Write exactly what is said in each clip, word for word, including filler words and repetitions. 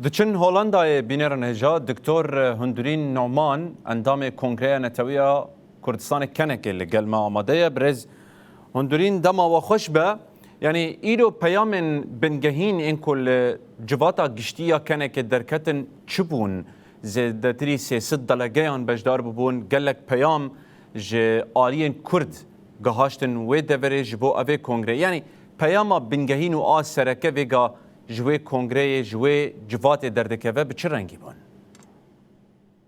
Diçin Holandayê, bînerên hêja, Doktor Hundirîn Noman, endamê Kongreya Netewî ya Kurdistanê Kenekê, li gel me amade ye. Birêz Hundirîn, dema we xweş be. Yanî îro peyamên bingehîn ên ku li civata giştî ya Kenekê derketin çi bûn? Zêdetirî sê sed delegeyan beşdar bibûn. Gelek peyam ji aliyên Kurd gihaştin wê deverê ji bo evê kongrê. Yanî peyama bingehîn û a sereke vêga ji wê kongreyê, ji wê civatê derdikeve bi çi rengî bûn?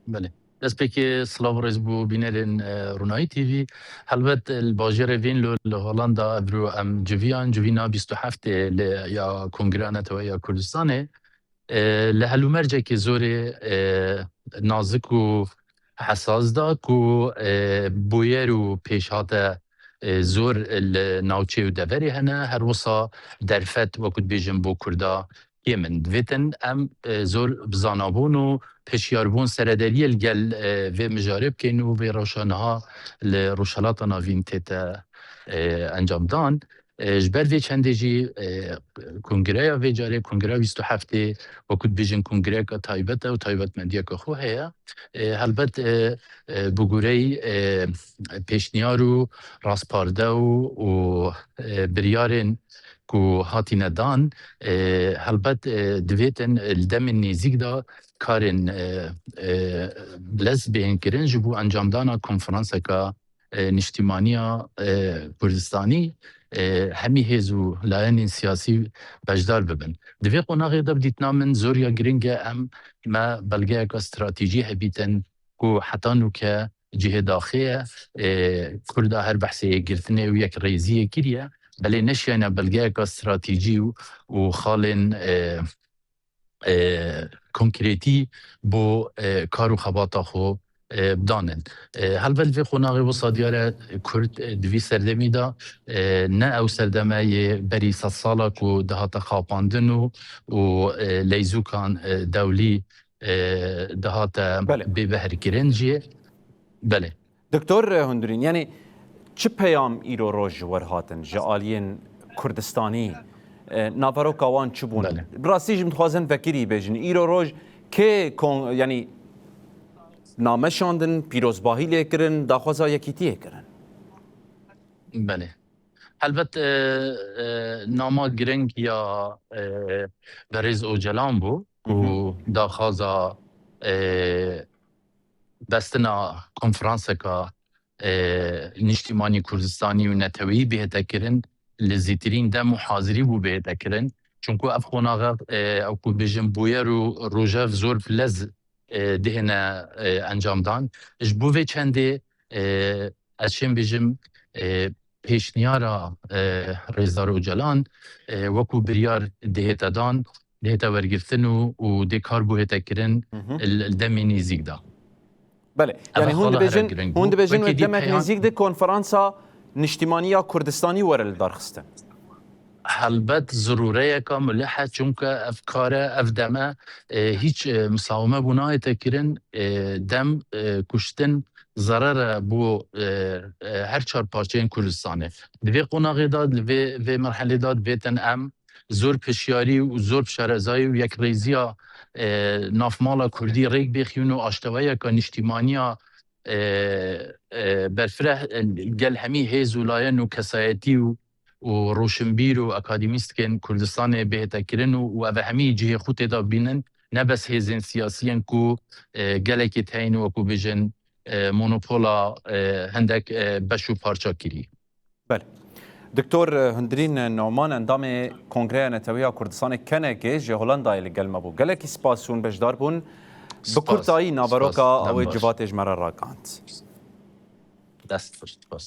Belê. Destpêkê silav û rêz bo bînerên, e, Ronahî T V. Helbet, e, li bajêrê Venlo li Holanda evro em civiyan, civîna bîst û heftê li ya Kongreya Neteweyî ya Kurdistanê, e, li helûmercekê zorê, e, nazik û hesas da ku, e, bûyer û pêşhate, e, zor li navçê û deverê hene. Her wisa derfet, wekû dibêjin, bo Kurda kêm in. Divêtin em, e, zor bi zanabûn û hişyarbûn seredariyê li gel, e, vê mijarê bikeyn û vê rewşa niha li Rojhelata Navîn tête, e, encamdan. E, ji ber vê çendê jî, e, kongreya vê carê, kongreya bîst û heftê, wekû dibêjin, kongreyeke taybet e û taybetmendiyeke xwe heye. E, helbet, e, e, bi goreyî, e, pêşniyar û rasparde û, û, e, biryarên ku hatine dan, e, helbet, e, divêtin li demên nêzîk de karên, e, e, bilez bêhn kirin ji bo encamdana konferanseka, e, niştîmaniya, e, Kurdistanî, e, hemî hêz û layenên siyasî beşdar bibin. Di vê qonaxê de bi dîtina min zor ya giring e em me belgeyeka stratejî hebîtin ku heta nûke cihê daxê ye, e, Kurda her behsê yekgirtinê û yekrêziyê kiriye, belê neşiyane belgeyeka stratejî û, û xalên, e, e, konkretî bo, e, kar û xebata xwe, e, bidanin. E, helbet vê qonaxê wisa diyar e, Kurd, e, di vî serdemî de, e, ne ew serdeme yê berî sed sala ku dihate xapandin û, û, e, leyzûkan, e, dewlî, e, dihate Belê. bêbehrkirin jî. Belê. Doktor Hundirîn, yanî çi peyam îro roj ji we re hatin ji aliyên Kurdistanî? E, naveroka wan çi bûn? Belê. Bi rastî jî min dixwazin vekirî bêjin. Îro roj kê kon-, yanî name şandin, pîrozbahî lê kirin, daxwaza yekîtiyê kirin? Belê. Helbet, e, e, nama giring ya, e, Berêz Ocalan bû Hı hı. ku daxwaza, e, bestina konferanseka, e, niştîmanî Kurdistanî û neteweyî bihête kirin, li zîtirîn dem û hazirî bû bihête kirin. Çunku ev qonaxe, e, ew ku bêjin bûyer û rojev zor bi lez, e, dihêne, e, encamdan. Ji bo vê çendê, e, ez çêm bêjim, e, pêşniyara, e, Rêzdar Ocalan, e, wekû biryar dihête dan, dihête wergirtin û, û dê kar bû hête kirin Hı hı. li, li demê nêzîk de. Belê. Ev Yanî hûn xala here dibêjin, giring hûn bû. dibêjin Wekî wê dî demek peyam- nêzîk de konferansa niştîmanî ya Kurdistanî were li darxistin. Helbet zirûreyeka milih e, çunke ev kare, ev deme, e, hîç, e, misawime bû nahête kirin, e, dem, e, kuştin zerer e bo, e, e, her çar parçeyên Kurdistanê. Di vê qonaxê de, li vê, vê merhelê de divêtin em zor pişyarî û zor bi şarezayî û yekrêziya, e, navmala Kurdî rêk bêxîn û aşteweyeka niştîmaniya, e, e, berfireh, e, gel hemî hêz û layen û kesayetî û, û roşinbîr û akademîstên Kurdistanê bihête kirin û, û ev hemî cihê xwe tê de bînin, ne bes hêzên siyasiyên ku, e, gelekî teyn wekû bijin, e, monopola, e, hindek, e, beş û parça kirî. Belê. Doktor, e, Hundirîn Noman, endamê Kongreya Netewî ya Kurdistanê Kenekê ji Holandayê li gel me bû. Gelekî spas hûn beşdar bûn. Bi Spas. kurtayî naveroka Spas. Dem ew ê baş. civatê ji me re ragihand. Dest xweş. Spas.